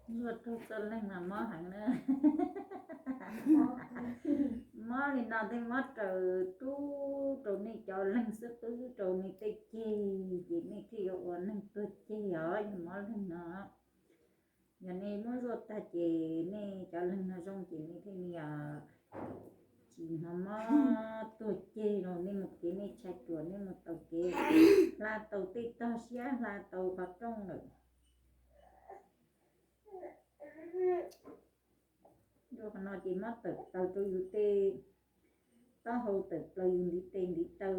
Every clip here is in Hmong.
Zuaj raug txoj leeg mas mob heev na. Mob li no tej mob raws tub rau nej cov leeg xwb, twb rau nej tej ceg, ces nej thiaj yuav ua neeg tuag ceg os, yog mob leeg no. Yog nej muab zuaj tag ces nej cov leeg no zoo ces nej thiaj li tsis hnov mob tuag ceg los nej mus kev nej tshai ruam, nej mus tau kev hla tau tej tog siab, hla tau qhov rooj lawm. Zuaj qhov no ces mob tawm plaws rau yus tej taub hau, tawm plaws yus ntiv tes ntiv taw.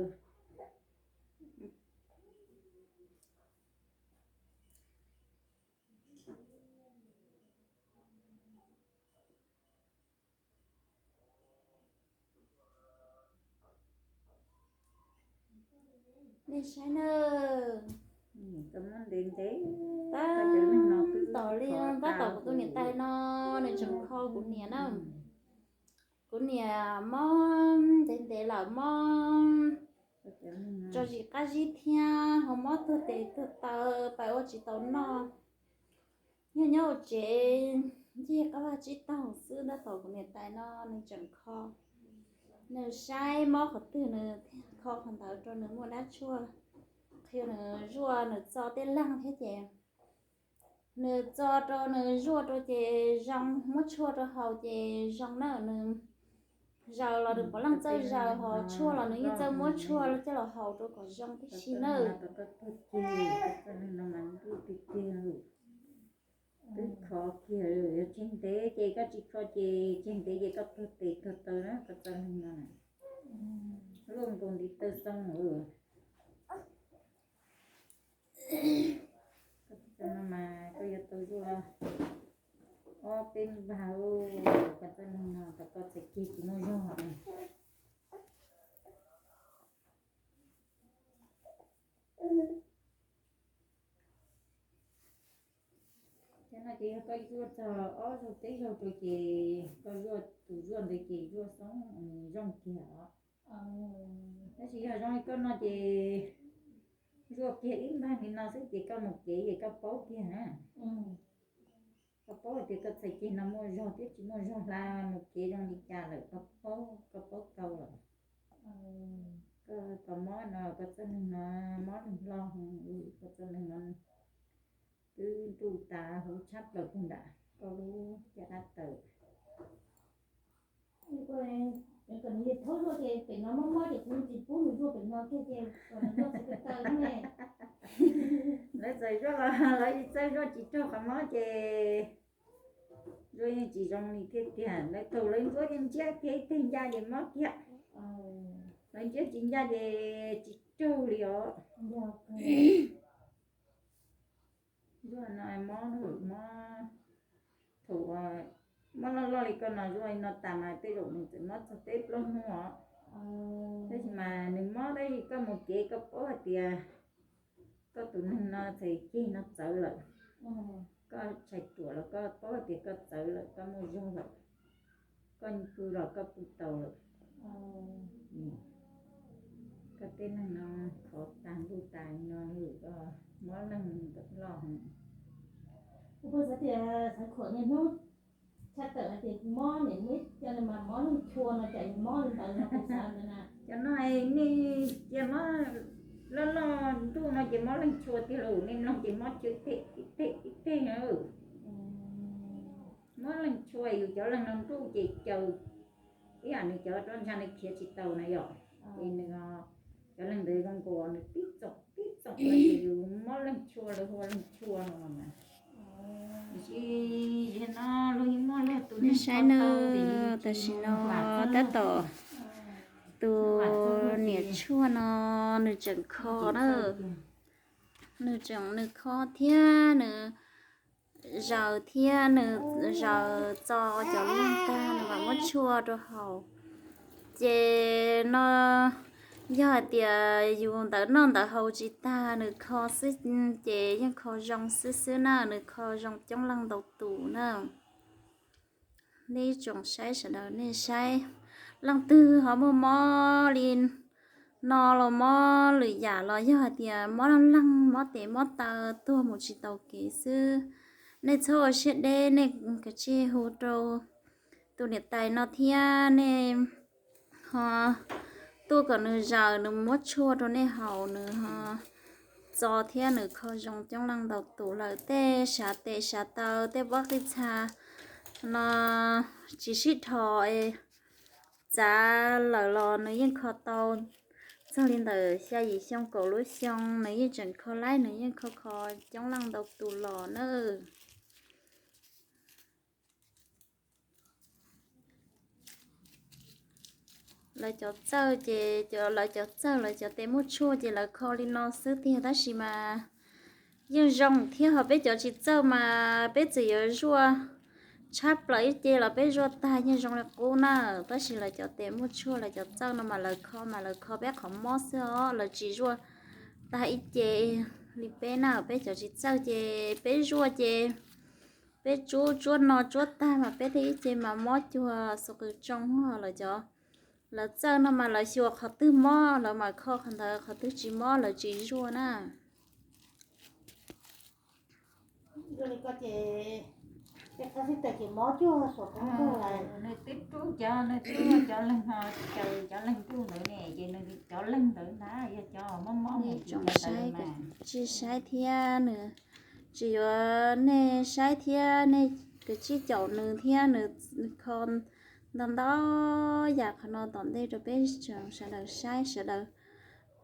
Nej saib nawb, tab tom li tab tom kuv tus niam tais no nws tseem kho kuv niam na. Kuv niam mob ntev ntev lawm, mob tso zis qab zib thiab ho mob tuag tes tuag taw, pais ua tsis tau noj. Yog nyob hauv tsev ncig qab vaj tsib taug xwb, tab tom kuv niam tais no nws tseem kho. Nws saib mob qhov twg nws kho qhov ntawd rau nws muaj dab tshuaj. Qhia nws zuaj, nws txo tej leeg thiab ces nws txo rau nws zuaj rau ces zoo, muab tshuaj rau haus ces zoo na. Nws zaws los nws puav leej txawj zaws, ho tshuaj los nws yeej txawj muab tshuaj coj los haus rau kom zoo tib si na. Twb kho kiag, yog tseg ntev ces koj tsis kho ces tseg ntev ces koj tuag tes tuag taw na, koj txoj leeg no. Luaj nkaus ntiv taw xoo. Koj txoj no mas koj yuav tau zuaj ob peb npag, koj txoj leeg no kom koj txhais ceg tsis muaj zog. Cov no ces yog koj zuaj txog ob zaug peb zaug rau ces koj zuaj tus zuaj ntawd ces zuaj xoob zoo kiag os. Tab sis yog zoo li koj no ces zuaj kiag ib npag li no xwb ces koj mus kev ces koj paub kiag na. Koj paub hais tias koj txhais ceg no muaj zog thiab tsis muaj zog hla, mus kev zoo li cas lawm koj paub, koj paub tau lawm. Koj tau mob no, koj txoj neeg no mob neeg hlo, koj txoj neeg no twb nruj tas huv tshab plaws puag nram koj lub caj dab taws. Kom nws thaub zuaj ces pem no mob mob ces kuv tsis pub nws zuaj pem no kiag ces kom nws zuaj txhais taw taw ne. Lawv txawm zuaj los lawv txawj zuaj tsis raug qhov mob ces zuaj yeej tsis zoo li thiab tiag. Lawv thaum lawv ntsuab yeej ntsiab kiag ib teg ncaj ces mob kiag. Lawv ntsiab tsis ncaj ces tsis raug li os. Zuaj no mob, mob, thaum mob loj loj li koj no, zuaj li no tas mas tej zaum nws txawm mob txog peb plaub hnub os. Tab sis mas nws mob tab sis koj mus kev koj paub hais tias koj tus neeg no txhais ceg no txawv lawm. Koj tshais ruam los koj paub hais tias koj txawv lawm, koj muaj zog lawm. Koj pw los koj pw tau lawm. Koj tej neeg no khov tas ntuj tas no lawm, koj mob neeg loj heev. Kuv xav tias xav khuam niaj hnub tshaj tawm hais tias mob niam muaj ib co mas mob neeg chua no cas yus mob li ntawd no kuv xav ntawd na. Cov no nej cia mob loj loj ntuj no ces mob leeg chua tiag lauj, nej mloog ces mob chua ib teg ib teg ib teg na. Mob leeg chua yus cov leeg no nruj ces caws ib yam nws cov roj ntsha nws khiav tsis tau na yom. Ces nws cov leeg ntawd zoo nkaus nws tib txoom tib txoom ces yus mob leeg chua, lawv hu ua leeg chua no mas. Tiam sis no luag yeej muaj luag tus neeg saib no, tam sim no tab tom tus niam tshuaj no nws tseem kho na, nws tseem nws kho thiab nws zaws thiab nws zaws txo cov leeg tag nws mam muab tshuaj rau haus. Ces no yog hais tias yus ntawd noj ntawd haus tsis tag nws kho xwb ces yeej kho zoo xwb xwb na, nws kho zoo coob leej ntau tus na. Nej tsoom saib sawv daws nej saib, leej twg ho muaj mob li no los mob lwm yam los yog hais tias mob leeg mob tes mob taw tuag mus tsis tau kev xwb, Nej txhob ua siab deb, nej kav tsij hu rau tus niam tais no thiab nej ho tuaj kom nws zaws, nws muab tshuaj rau nej haus, nws ho txo thiab nws kho zoo coob leej ntau tus lawm. Tej sav tes sav taw, tej pob qij txha no tsis sib dhos, txav lawm los nws yeej kho tau. Txog li ntawm xya yim xyoo kaum lub xyoo nws yeej tseem kho laib, nws yeej kho kho coob leej ntau tus los na. Lawv cov txawj ces, lawv cov txawj, lawv cov tes muaj tshuaj ces lawv kho li no xwb tiag, tab sis mas yeej zoo thiab. Ho peb cov tsis txawj mas peb txawm yuav zuaj tshab plaws ib ce los peb zuaj tag yeej zoo li qub na. Tab sis lawv cov tes muaj tshuaj, lawv cov txawj no mas lawv kho mas lawv kho peb qhov mob xwb os, lawv tsis zuaj tag ib ce li peb na. Peb cov tsis txawj ces peb zuaj ces peb tsuab tsuab no tsuab tag mas peb tej ib ce mas mob cuag xu qws tsoo. Lawv cov, lawv txawj no mas lawv xyuas qhov twg mob lawv mas kho qhov ntawd, qhov twg tsis mob lawv tsis zuaj na. Nws twb rub cov, nws twb cov leeg ho, caws cov leeg ntuj ntawd ne, ces nws cov leeg ntawd ntag yog cov mob mob mus tsis saib thiab nws tsis yuav nej saib thiab nej kav tsij caum nws thiab nws kho ntau ntau yam qhov no tom ntej rau peb sawv daws saib. Sawv daws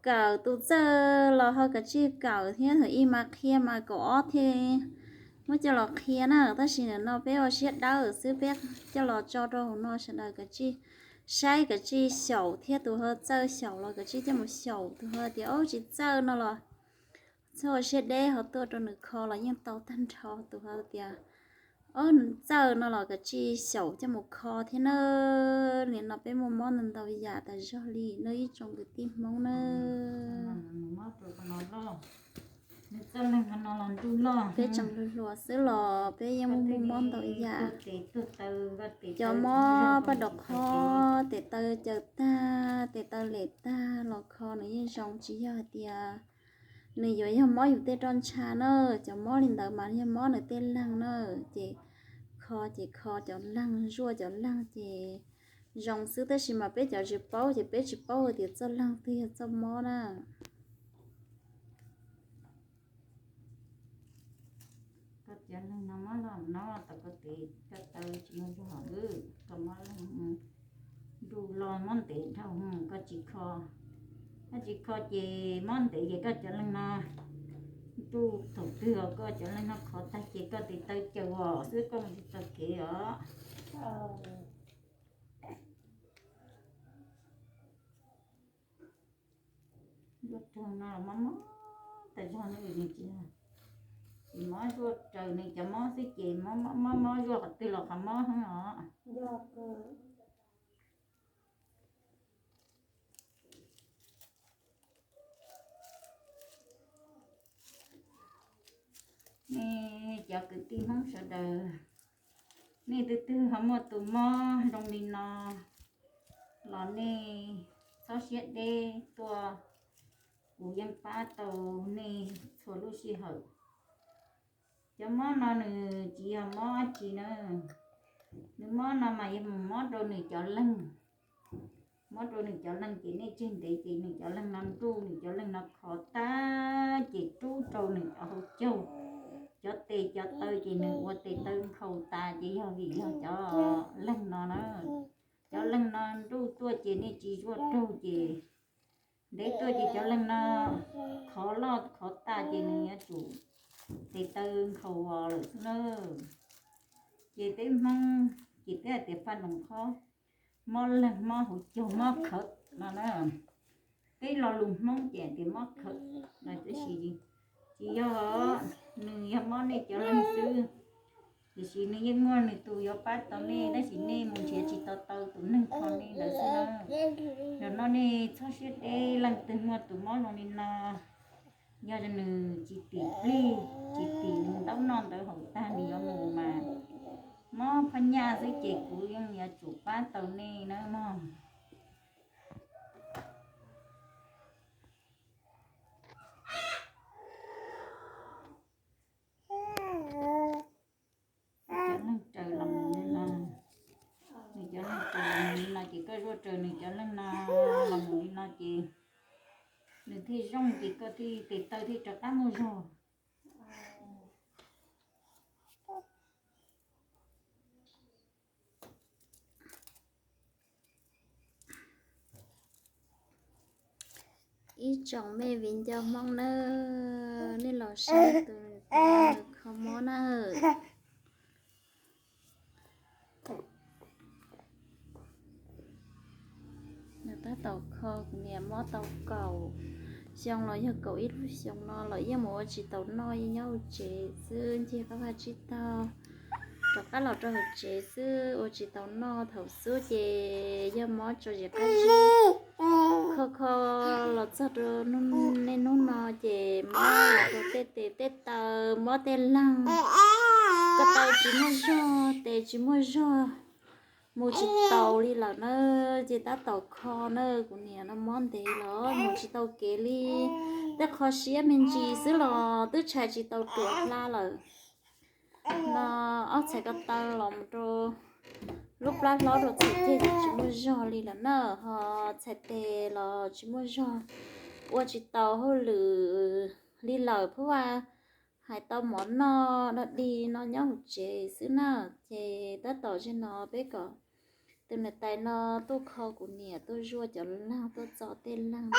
kawm tus txawj los ho kav tsij kawm thiab, thaum ub mas qhia mas kaum ob thiaj muab coj los qhia na, tab sis nim no peb ua siab dawb xwb peb coj los tso rau hauv no, sawv daws kav tsij saib kav tsij xyaum thiab, tus ho txawj xyaum los kav tsij coj mus xyaum, tus ho tias ob tsis txawj no los txhob ua siab deb, ho tuaj rau nws kho los yeej tau tag nrho. Tus ho tias ob txawj no los kav tsij xyaum coj mus kho thiab na. Nim no peb muaj mob ntau ntau yam tas zog li na ib tsoom kwv tij Hmoob na. Peb tseem hluas hluas xwb los peb yeej muaj mob ntau yam. Cov mob paj dom qhov, tes taw caws tag, tes taw lem tag los kho nws yeej zoo, tsis yog hais tias nws yuav yog mob yus tej roj ntsha na. Cov mob li ntawd mas yog mob nws tej leeg na, ces kho ces kho cov leeg, zuaj cov leeg ces zoo xwb, tab sis mas peb cov tsis paub ces peb tsis paub hais tias txoj leeg twg yog txoj mob na. Koj cov leeg no mob los no tau koj tes koj taw tsis muaj zog lawm, koj mob leeg ntuj los mob ntev dhau, koj tsis kho, koj tsis kho ces mob ntev ces koj cov leeg no ntuj thaum twg koj cov leeg no qhov tag ces koj tes taw caws os xwb koj mus tsis tau kev os. Zuaj raug no los mob mob tas zog ne, nws tsis, tsis mob zuaj raws nws cov mob xwb ces mob mob zuaj qhov twg los qhov mob heev os. Nej cov kwv tij Hmoob sawv daws, nej twg twg ho muaj tus mob zoo li no los nej txhob siab deb tuaj, kuv yeej pab tau nej txhua lub sij hawm. Cov mob no nws tsis yog mob dab tsi na, nws mob no mas yog mus mob rau nws cov leeg. Mob rau nws cov leeg ces nej tseg ntev ces nws cov leeg no nruj, nws cov leeg no khov tag ces rub rau nws cov hauv caug, cov tes cov taw ces nws ua tes taw nkhaus tas ces yog vim yog cov leeg no na. Cov leeg no nruj tuaj ces nej tsis zuaj raug ces ntev tuaj ces cov leeg no khov loj khov tas ces nws yuav tsum tes taw nkhaus lawm xwb na. Ces peb Hmoob ces peb hais tias paj loos khob, mob leeg mob hauv caug mob khawv no na. Peb lo lus Hmoob ces tias mob khawv no tab sis tsis yog, nws yog mob nej cov leeg xwb, tiam sis nws yeej muaj nws tus yuav pab tau nej, tab sis nej mus nrhiav tsis tau tau tus neeg kho nej ntawd xwb na. Zaum no nej txhob siab deb, leej twg muaj tus mob zoo li no, yog nws tsis tim plig tsis tim ntaub noj ntawd haus tag nws yuav mus mas mob phab nyaj xwb ces kuv yeej yuav tsum pab tau nej na mog. Zoo ces koj thiaj tes taw thiaj rov qab muaj zog. Ib tsoom me viv ncaus Hmoob nawb, nej los saib tus kho mob nawb. Nws tab tom kho kuv niam mob tau kaum xyoo los yog kaum ib lub xyoos no los yeej mus ua tsis tau noj, yeej nyob hauv tsev xwb, ncig qab vaj tsib taug, rov qab los rau hauv tsev xwb, ua tsis tau noj. Thaum xub ces yog mob tso zis qab zib, kho kho los txog rau niaj hnub no ces mob los rau tej tes tej taw, mob tej laug, ko taw tsis muaj zog, tes tsis muaj zog, mus tsis tau li lawm na. Ces tab tom kho na, kuv niam no mob ntev los mus tsis tau kev li. Tej qho siab me ntsis xwb los twb tshais tsis tau ruam hla lawm. No ob txhais ko taw los mus rau lub plab hlob rau txhais ceg tsis muaj zog li lawm na, ho txhais tes los tsis muaj zog, ua tsis tau hauj lwm li lawm. Phuab hais tau mov noj dog dig no nyob hauv tsev xwb na. Ces tab tom zaum no peb kom tus niam tais no tuaj kho kuv niam, tuaj zuaj cov laug, tuaj txo tej laug na.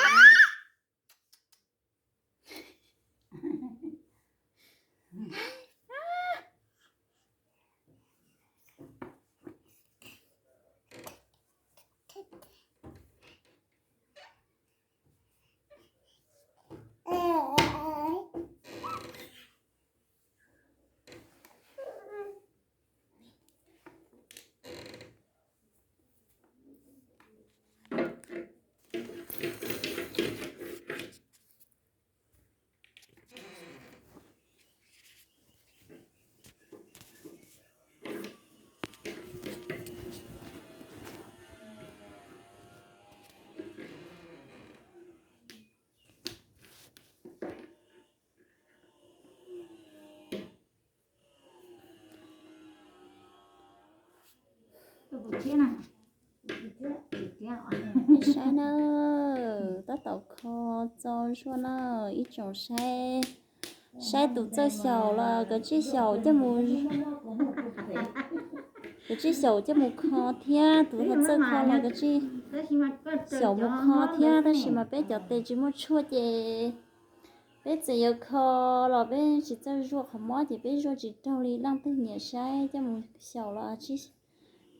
Saib na, tab tom kho txo zuaj na, ib tsoom saib, saib tus txawj xyaum los kav tsij xyaum coj mus, kav tsij xyaum coj mus kho thiab, tus ho txawj kho los kav tsij xyaum mus kho thiab. Tab sis mas peb cov tes tsis muaj tshuaj ces peb txawm yuav kho los peb tsis txawj zuaj qhov mob ces peb zuaj tsis raug li. Leej twg nyiam saib coj mus xyaum los tsis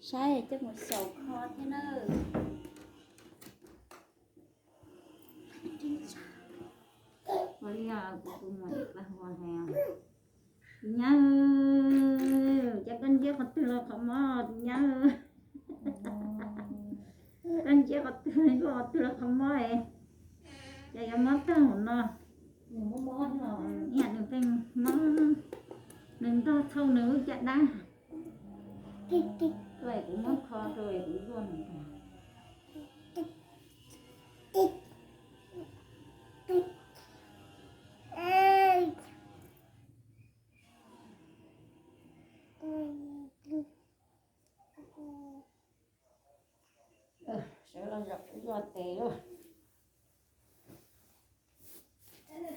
saib coj mus xyaum kho thiab na. Ua li os, kuv tus muam ib pab hais, tus nyab, cas koj ntsia qhov twg los qhov mob, tus nyab. Koj ntsia qhov twg, ntsia qhov twg los qhov mob es, cas yuav mob tag hauv no. Ib yam nws pheej mob, nws ntog thauj nws lub caj dab. Tuaj es kuv muab kho rau es kuv zuaj nws. Sawv los zaum zuaj tes lauj.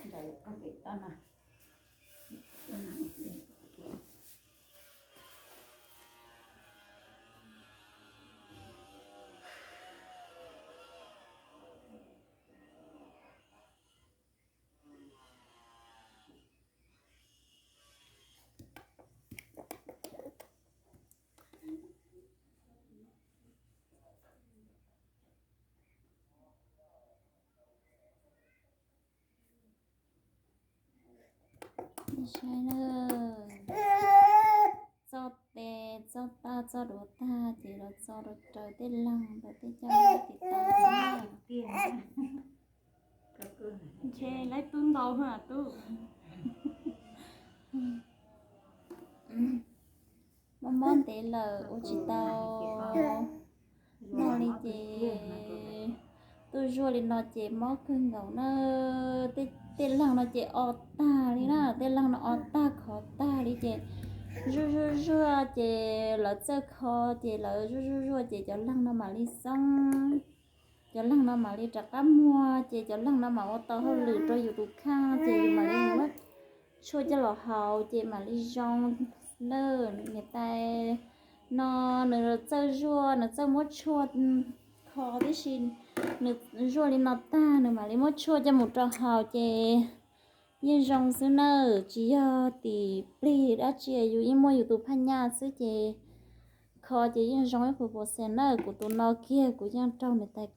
Nraim koj pem toj no. Saib na, txoj tes txoj taw txoj duav tag ces los txo rau raws tej leeg ntawm tej caj dab tiv tas xwb na. Ntshe lawv tub ntau hwv tub. Mob mob ntev lawm ua tsis tau noj li ces tuaj zuaj li no ces mob kawg nkaus na. Tej leeg no ces o tag li na, tej leeg no o tag khov tag li ces zuaj zuaj zuaj ces lawv txawj kho ces lawv zuaj zuaj zuaj ces cov leeg no mam li xoob. cov leeg no mam li rov qab muag, ces cov leeg no mam ua tau hauj lwm rau yus tus kheej, ces yus mam li muab tshuaj coj los haus ces mam li zoo nawb. Niam tais no nws txawj zuaj, nws txawj muab tshuaj kho tib si, nws zuaj li no tag nws mam li muab tshuaj coj mus rau haus ces yeej zoo xwb nawb. Tsis yog tim plig dab tsi, yus yeej muaj yus tus phaj nyaj xwb ces kho ces yeej zoo ib puas puas xees nawb. Kuv tus no kiag kuv yeej raug niam tais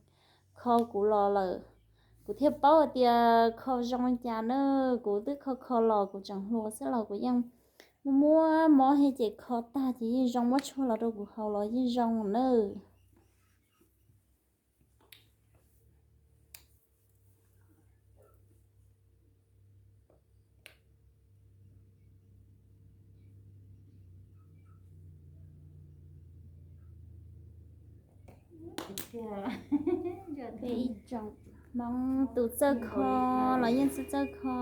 kho kuv los lawm, kuv thiaj paub hais tias kho zoo li cas na. Kuv twb kho kho los kuv tseem hluas xwb los kuv yeej muaj muab mob thiab ces kho tag ces yeej zoo, muab tshuaj los rau kuv haus los yeej zoo nawb. Peb ib tsoom Hmoob tus txawj kho los yeej txawj txawj kho.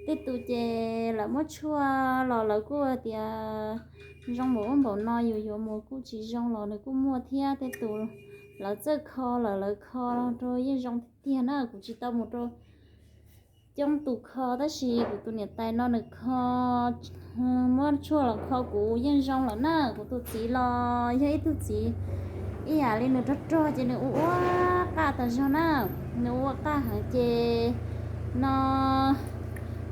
Tej tus ces lawv muab tshuaj los lawv kuj tias zoo npaum ub npaum no, yus yuav mus kuj tsis zoo los nws kuj muaj thiab. Tej tus lawv txawj kho lawm lawv kho rau yeej zoo tiag tiag na. Kuv tsis tau mus rau coob tus kho tab sis kuv tus niam tais no nws kho, muab tshuaj los kho kuv yeej zoo lawm na. Kuv tus txiv los yog ib tug txiv ib yam li nws rog rog ces nws ua ua qaj tas zog na, nws ua ua qaj heev ces no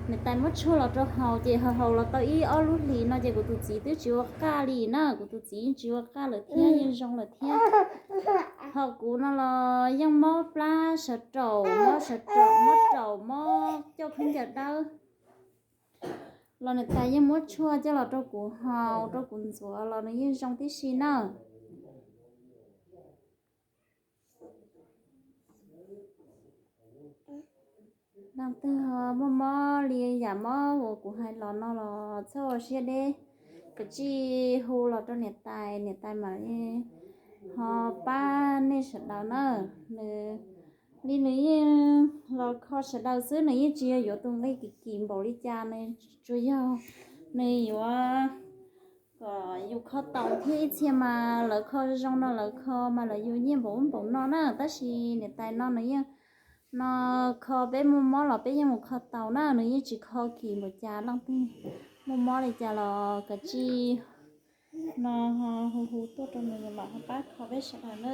niam tais muab tshuaj los rau haus ces haus haus los tau ib ob lub hlis no ces kuv tus txiv twb tsis ua qaj li na, kuv tus txiv yeej tsis ua qaj lawm thiab yeej zoo lawm thiab. Ho kuv no los yeej mob plab sawv raum, mob sawv raum, mob raum, mob coj khaub ncaws dawb los niam tais yeej muab tshuaj coj los rau kuv haus rau kuv ntxuav los nws yeej zoo tib si na. Leej twg muaj mob li yam mob uas kuv hais los no los txhob ua siab deb, kav tsij hu los rau niam tais, niam tais mam li ho pab nej sawv daws na. Nws li nws yeej los kho sawv daws xwb, nws yeej tsis yog yuav tus nqi kim kim npaum li cas, nws tsuas yog nws yuav kom yus kho taus thiab. Ib txhia mas lawv kho zoo no lawv kho mas lawv yuav nyiaj npaum ub npaum no na, tab sis niam tais no nws yeej no kho peb muaj mob los peb yeej mus kho taus na, nws yeej tsis kho kim npaum cas. Leej twg muaj mob li cas los kav tsij no hu hu tuaj rau nws mam ho pab kho peb sawv daws na.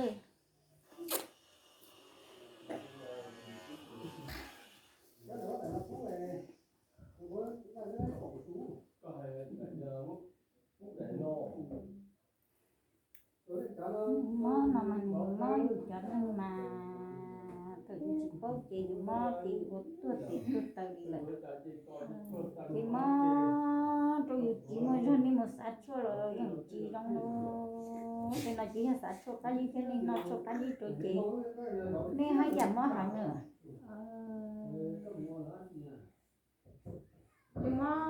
Mob no mas nws mob yus cov neeg mas thaum yus tsis paub ces yus mob ces yus ua tuag tes tuag taw li lawm. Ces mob rau yus tsis muaj zog, nej mus xav tshuaj los yeej tsis zoo li. Tej no ces yog xav tshuaj qab zib thiab nej noj tshuaj qab zib rau ces nej haj yam mob heev na. Ces mob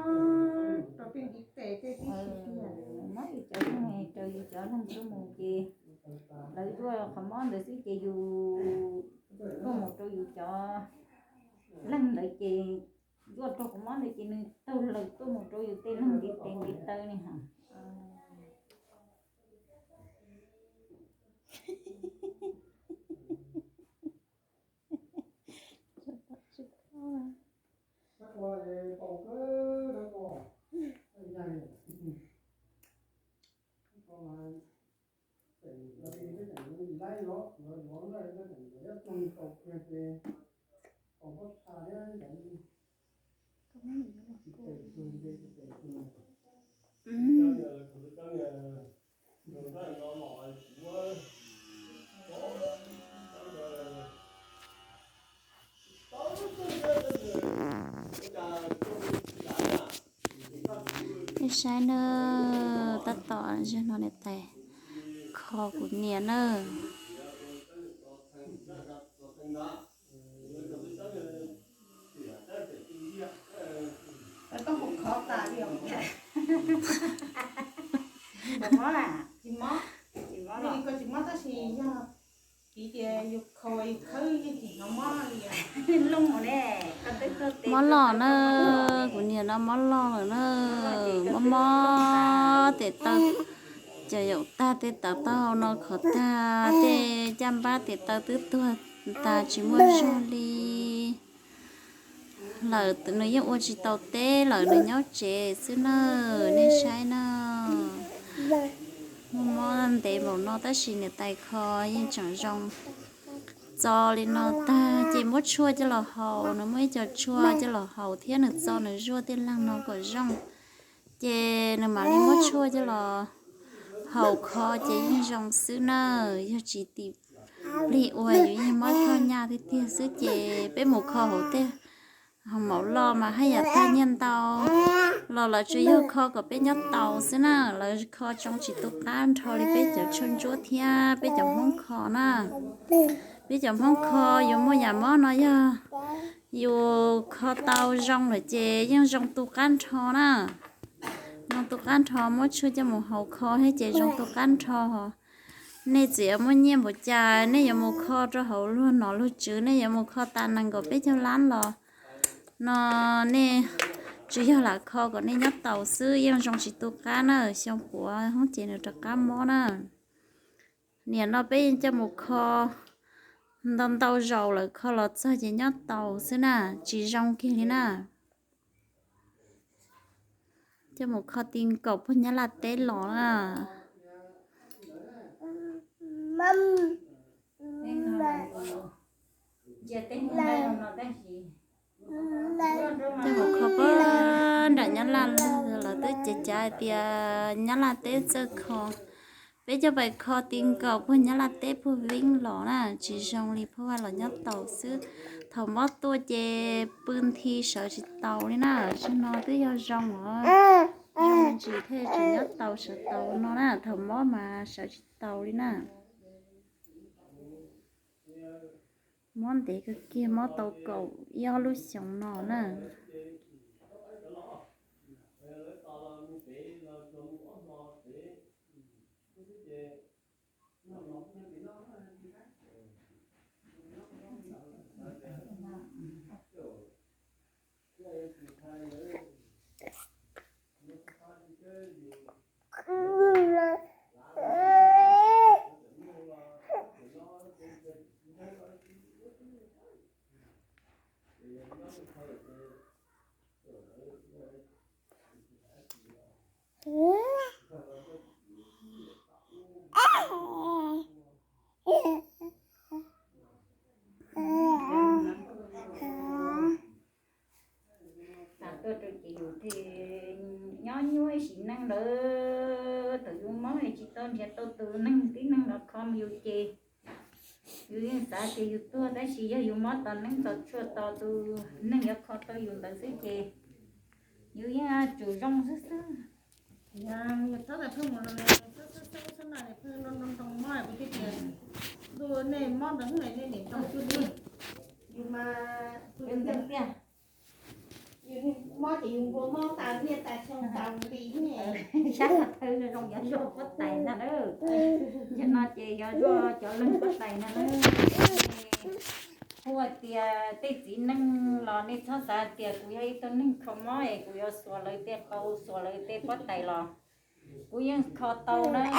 rau tej ntiv tes tej tib si tiag, mob yus cov neeg, rau yus cov neeg tuaj mus ces lawv zuaj qhov mob ntawd xwb ces yus tuaj mus rau yus cov leeg ntawd ces zuaj rau qhov mob ntawd ces nws taug lawm tuaj mus rau yus tej leeg ntiv tes ntiv taw ne ha. Peb saib na, tab tom zaum no niam tais kho kuv niam na. Mob los na, kuv niam no mob los lawm na, mob mob tes taw. Cov yaum tag tej tawv taub hau no khov tag, tej caj npab tes taw twb tuag tas tsis muaj zog li lawm, nws yeej ua tsis tau teb lawm, nws nyob tsev xwb na, nej saib na. Muaj mob ntev npaum no tab sis niam tais kho yeej tseem zoo. Txo li no tag ces muab tshuaj coj los haus, nws muaj ib co tshuaj coj los haus thiab nws txo nws zuaj tej leeg no kom zoo, ces nws mam li muab tshuaj coj los haus kho ces yeej zoo xwb na. Yog tsis tim plig ua yus yeej mob kho nyaj tiag tiag xwb ces peb mus kho hauv tej hoo maum loj mas haj yam tag nyiaj ntau los lawv tsuas yog kho kom peb nyob taus xwb na, lawv kho tsoo tsis tu qab nrho li peb cov tshuaj ntsuab thiab peb cov Hmoob kho na. Peb cov Hmoob kho yus muaj yam mob no yog yus kho tau zoo lawm ces yeej zoo tu qab nrho na. Zoo tu qab nrho, muab tshuaj coj mus haus kho thiab ces zoo tu qab nrho. Nej txawm yuav muaj nyiaj npaum cas nej yuav mus kho rau hauv luag nom luag tswv, nej yuav mus kho tas nees nkaum peb caug lab los no, nej tsuas yog lam kho kom nej nyob taus xwb yeej zoo tsis tu qab na. Xyoo puav hoob ces nws rov qab mob na. Niam no peb yeej coj mus kho ntau ntau zaus lawm, kho los txog ces nyob taus xwb na, tsis zoo kiag li na. Coj mus kho ti nkaum puag Nyab Laj teb los na. Coj mus kho puag nram Nyab Laj, lawv twb cav cav hais tias Nyab Laj teb txawj kho. Peb coj pais kho ti nkaus puag Nyab Laj teb puag Veeb los na, tsis zoo li, phaj vaj los nyob taus xwb. Thaum mob tuaj ces pw nthi sawv tsis taus li na, zaum no twb yog zoo os. Yog me ntsis thiaj tseem nyob taus sawv taus no na, thaum mob mas sawv tsis taus li na. Mob ntev kawg kiag, mob tau kaum ib ob lub xyoos no na. Tuaj rau ces yus thiaj nyob nyuaj ib sim neej lawm, thaum yus mob tsis tau nrhiav tau tus neeg tib neeg los kho yus ces yus yeej xav tias yus tuag, tab sis yog yus mob tos neeb tos tshuaj tos tus neeg yuav kho tau yus ntawd xwb ces yus yeej tsum zoo xwb xwb. Yog txhob tas pheej mus los xwb xwb xwb xwb no, pheej nroo nroo mob kuv thiaj tias ntuj nej mob ntawd hnub no nej niam nroo cuag li. Yus mas tus ntawd tiag. Yus mob ces yus npua mob tas niaj tas xyoo tas nqi ne. Sab qhov thawj zoo zoo yuav zuaj huab tais ntag lauj. Yog no ces yuav zuaj cov leeg huab tais ntag lauj. Kuv hais tias tej txiv neej los nej txhob xav tias kuv yog ib tug neeg kho mob es kuv yuav xuas lawv tej qau xuas lawv tej huab tais los kuv yeej kho tau na. Txiv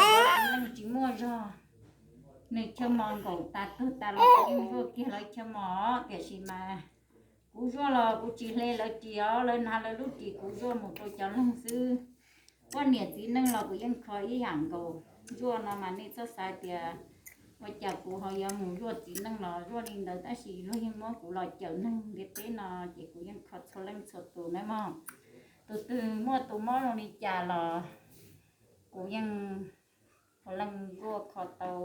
neej tsis muaj zog, nws chaw mos nkaum tas tug tas los kuv yeej zuaj kiag lawv chaw mos, tiam sis mas kuv zuaj los kuv tsis hle lawv ris os, lawv hnav lawv lub ris, kuv zuaj mus rau cov leeg xwb. Poj niam txiv neej los kuv yeej kho ib yam nkaus. Zuaj no mas nej txhob xav tias ua cas kuv ho yuav mus zuaj txiv neej los zuaj li ntawd, tab sis luag yeej muab kuv los cawm neeg ntiaj teb no ces kuv yeej kho txhua leej txhua tus nawb mog. Tus twg muaj tus mob zoo li cas los kuv yeej puav leej zuaj kho tau,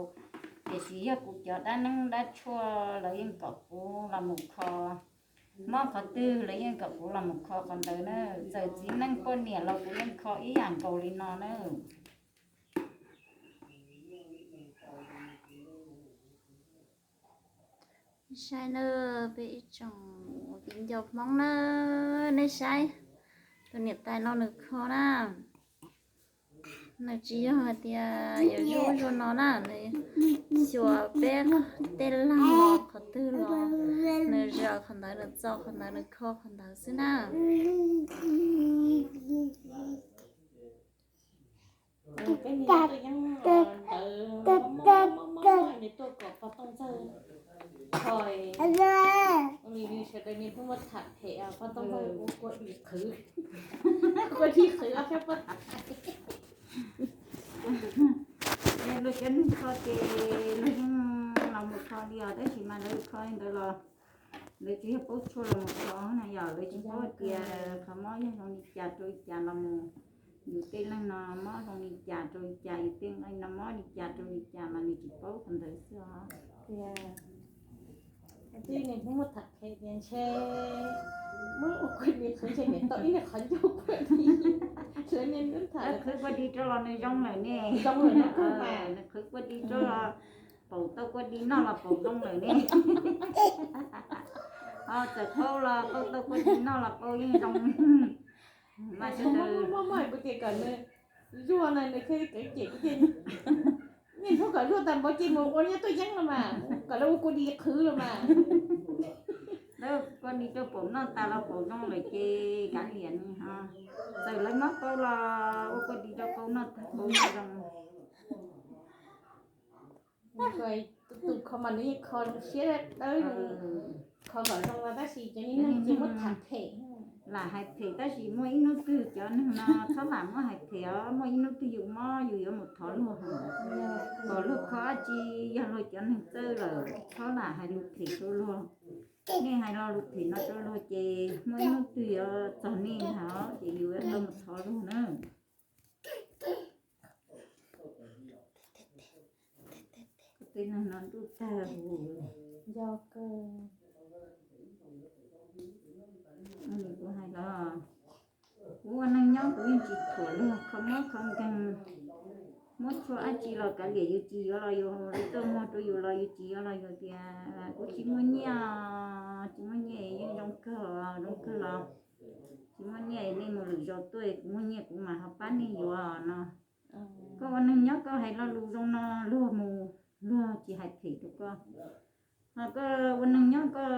tiam sis yog kuv cov dab neeb dab tshuaj lawv yeej kom kuv los mus kho, mob qhov twg lawv yeej kom kuv los mus kho qhov ntawd na. Txawm txiv neej poj niam los kuv yeej kho ib yam nkaus li no na. Saib na, peb ib tsoom viv ncaus Hmoob na, nej saib, tus niam tais no nws kho na, nws tsis yog hais tias yuav zuaj zuaj no na, nws xyuas peb tej leeg los qhov twg los nws zam qhov ntawd, nws txo qhov ntawd, nws kho qhov ntawd xwb na. Peb Yeeb ntawd mob mob mob nws tuaj kom pog Tooj Ntxawg kho, sawv daws niaj hnub muab tham phem pog Tooj Ntxawg ua kua dib qhwv, kua dib qhwv ob sab pob tw. Luag cov neeg kho ces luag yeej los mus kho li os, tab sis mas lawv kho li ntawd los lawv tsuas yog paub tshuaj los mus kho na yom, lawv tsis paub tias qhov mob yog zoo li cas rau li cas los mus. Yus tej leeg no mob zoo li cas rau li cas, yus tej leeg no mob li cas rau li cas mas nws tsis paub qhov ntawd xwb os. Twb niaj hnub muab tham phem tias ntshe muab ua kua dib qhwv ntshe niam tau ib niag qhov ncauj kua dib. Lawv niaj hnub tham qhwv kua dib rau los nws zoo lawm ne. Zoo lawm no, nws qhwv kua dib rau los paum tau kua dib noj los paum zoo lawm ne. Ho txawm paub los paub tau kua dib noj los paub yeej zoo. Mas sawv daws muab muab kuv tias kom nws zuaj no nws thiaj kawv cem kuv tias niaj hnub kom zuaj tag npaum ces mus ua nyob tuaj yeeb los mas, kom lawv ua kua dib qhwv los mas. Lawv kua dib rau paum noj tas los paum zoo lawm ces kav liam ne ho. Txawm lawv mob qau los ua kua dib rau qau noj tag qau zoo. Tus kho mas nws yeej kho zoo siab dawb, kho kom zoo los tab sis cov niag neeg ces muab tham phem. Lam hais phem tab sis muaj ib hnub twg cov neeg no txhob lam muab hais phem os, muaj ib hnub twg yus mob yus yuav mus thov luag, kom luag kho dab tsi yog luag cov neeg txawj lawm, txhob lam hais lus phem rau luag. Nej hais lo lus phem no rau luag ces muaj ib hnub twg yuav txog nej ntag ces yus yuav tau mus thov luag na. Tej neeg no ntuj tag huv. Kuv hais los, kuv ua neeg nyob kuv yeej tsis thuam luag kho mob kho nkeeg, muab tshuaj dab tsi los kav liam, yus tsis yuav los yus tuaj muag rau yus los yus tsis yuav los yus tias kuv tsis muaj nyiaj, tsis muaj nyiaj yeej zoo kawg, zoo kawg los tsis muaj nyiaj nej mus lwm zaus tuaj kuv muaj nyiaj kuv mam ho pab nej yuav no. Koj ua neeg nyob koj hais lo lus zoo no luag mus, luag tsis hais phem rau koj. Ho koj ua neeg nyob koj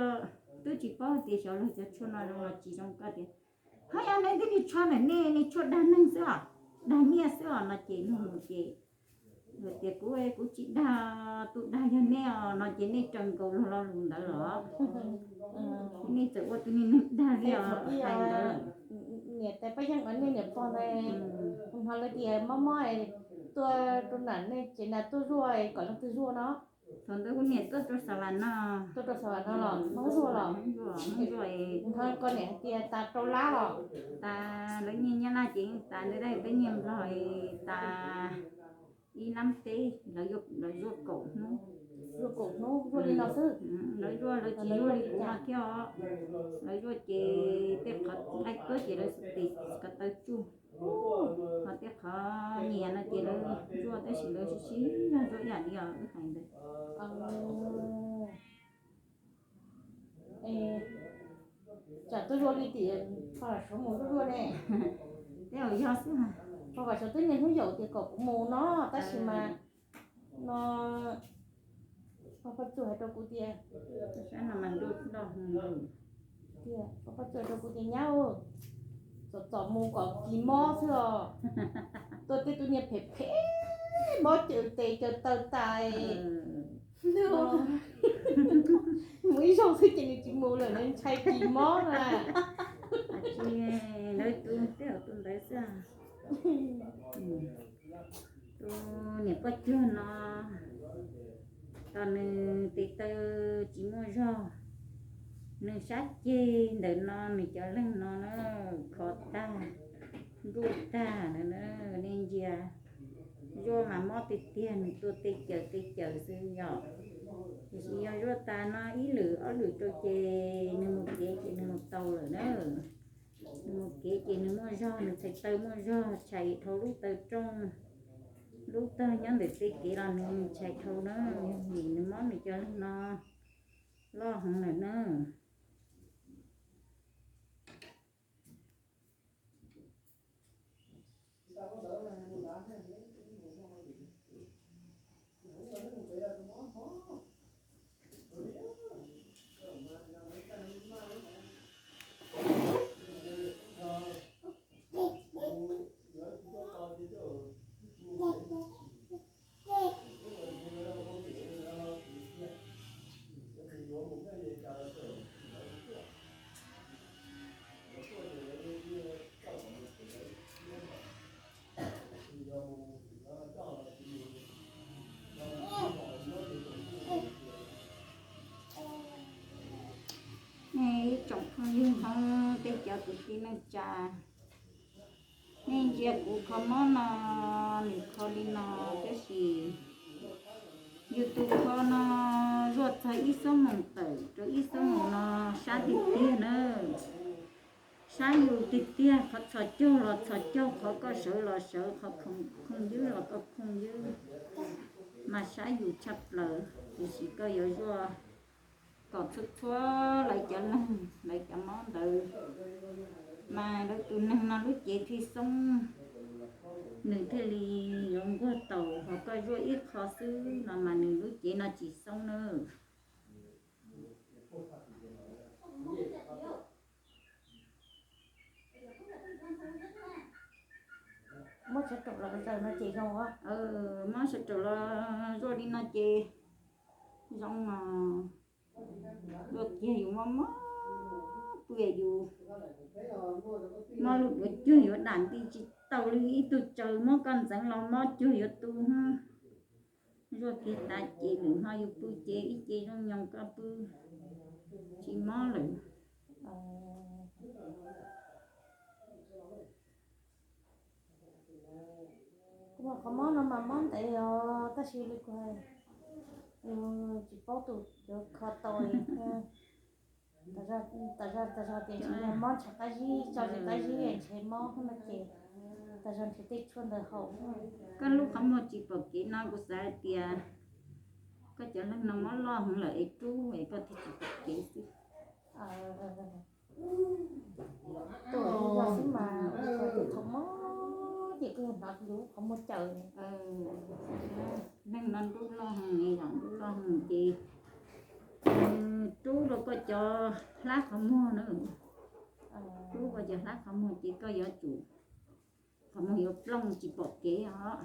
twb tsis paub tias xyov luag cov tshuaj no zoo los tsis zoo, koj tias ho yog nej twb niag tshuaj ntawm nej, niag tshuaj dag neeg xwb os, dag nyiaj xwb os no ces luag mus ces luag tias kuv, kuv tsis dag, tus dag yog nej os no ces nej raws nkaus luag lo lus ntawd los. Nej txawm ua tus niag neeg dag li os, hais ntawd. Niam tais Paj Yeeb os, nej niam pog ntawd hnov lawv tias mob mob tuaj rau nram nej tsev na tuaj zuaj, kom leej twg zuaj no? Thaum ntawd kuv niam tuaj rau Xav Las no. Tuaj rau Xav Las no los Hmoob zuaj los? Hmoob zuaj, Hmoob zuaj. Hnov koj niam hais tias tas rau lab los? Tas lawv nyiaj Nyab Laj ces tas, lawv peb nyiaj Nplog tas ib lab peb, lawv zuaj kaum hnub. Zuaj kaum hnub zuaj li no xwb. Lawv zuaj lawv tsis zuaj li kuv no thiab os. Lawv zuaj ces tej qhov nqaij tuab ces lawv tis ko taw tsuj, ho tej qhov nyias no ces lawv zuaj tab sis lawv sib sib zog zuaj ib yam li os wb hais ntawd. Tsam tuaj zuaj li tim Pog Vam Suav mus zuaj zuaj ne. Tej zaum yog xwb. Pog Vam Suav twb niaj hnub yaum tias kom kuv mus no tab sis mas no Pog Paj Txuj hais rau kuv tias, Pog Paj Txuj hais rau kuv tias nyab, txom txom mus kom kis mob xwb os. Tuaj tej tus niag phem phem, mob caws tes caws taw tas, mus ib zaug xwb ces nws tsis mus lawm, nws ntshai kis mob na. Lawv tus tej zaum tus ntawd xwb. Tus niam poj cuag no, tos nws tes taw tsis muaj zog, nws sab ceg ntawm no nws cov leeg no na, khov tag, nruj tag na, nej ntsia. Zuaj mas mob tiag tiag, nws tua tej caws tej caws xwb yom. Tiam sis yog zuaj tas no ib lwm ob lwm rau ces nws mus kev ces nws mus tau lawm na. Nws mus kev ces nws muaj zog, nws txhais taw muaj zog, tshais dhau lub taw rooj, lub tog nyob ntawm tej kev los nws tshais dhau na. Vim nws mob nws cov leeg no loj heev lawm na. Kwv tij neej tsa, nej ntsia kuv kho mob no, nws kho li no, tab sis yus tus kho no zuaj txog ib xuab moos tawm rau ib xuab moos no sab tiag tiag na. Sab yus tiag tiag, qhov txhos caug los txhos caug, qhov koj sawv los sawv, qhov khooj ywb los koj khooj ywb, mas sab yus tshaj plaws. Tiam sis koj yuav zuaj kom txhua txhua lawv cov neeg, lawv cov mob ntawd, mas lawv tus neeg no lub cev thiaj xoob, nws thiaj li yuav nquag taus. Ho koj zuaj ib qho xwb no mas nws lub cev no tsis xoob na. Mob sawv ruam los zaws no ces zoo. Mob sawv ruam los zuaj li no ces zoo os. Zuaj kiag yus mob mob pw, yus mob lub duav cuag yuav dam nti tsis tau li, ib tug tsaws mob koj ntxeev los mob cuag yuav tu. Zuaj kiag tas ces lwm hmo yus pw ces ib ce zoo nyoos koj pw tsis mob lawm. Kuv qhov mob no mas mob ntev os, tab sis li kuv hais, tsis paub tus yuav kho tau li. Tam zog, tam zog tias tsis yog mob ntshav qab zib, tso zis qab zib ntshe mob no ces tam zog nrhiav tej tshuaj ntawd haus. Koj lub qhov muag tsis pom kev no kuv xav hais tias koj cov neeg no mob loj heev lawm es rub es koj thiaj tsis pom kev xwb. Tuaj ib zaug xwb mas ua thaum mob ces kuj hnov lub qhov muag cawm. Neeg no nruj loj heev, yam nruj loj heev ces rub rau koj cov hlab qhov muag na. Rub koj cov hlab qhov muag ces koj yuav tsum, qhov muag yuav plooj tsis pom kev os.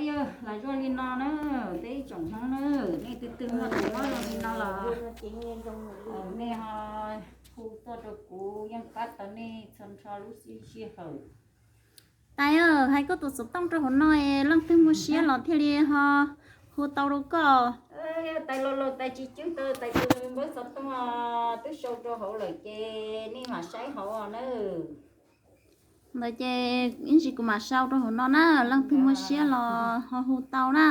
Yog lam zuaj li no na, peb ib tsoom Hmoob na, nej twg twg muaj tus mob zoo li no los nej ho hu tuaj rau kuv, yeej pab tau nej txhua nrho lub sij hawm. Tais, hais koj tus xov tooj rau hauv no, leej twg muaj siab los thiaj li ho hu tau rau koj. Tais los los tais tsis cwb tau, tais tus npawb xov tooj twb sau rau hauv lawm ces nej mam saib hauv na. Ntawd ces ib ntsis kuv mam sau rau hauv no na, leej twg muaj siab los ho hu tau na.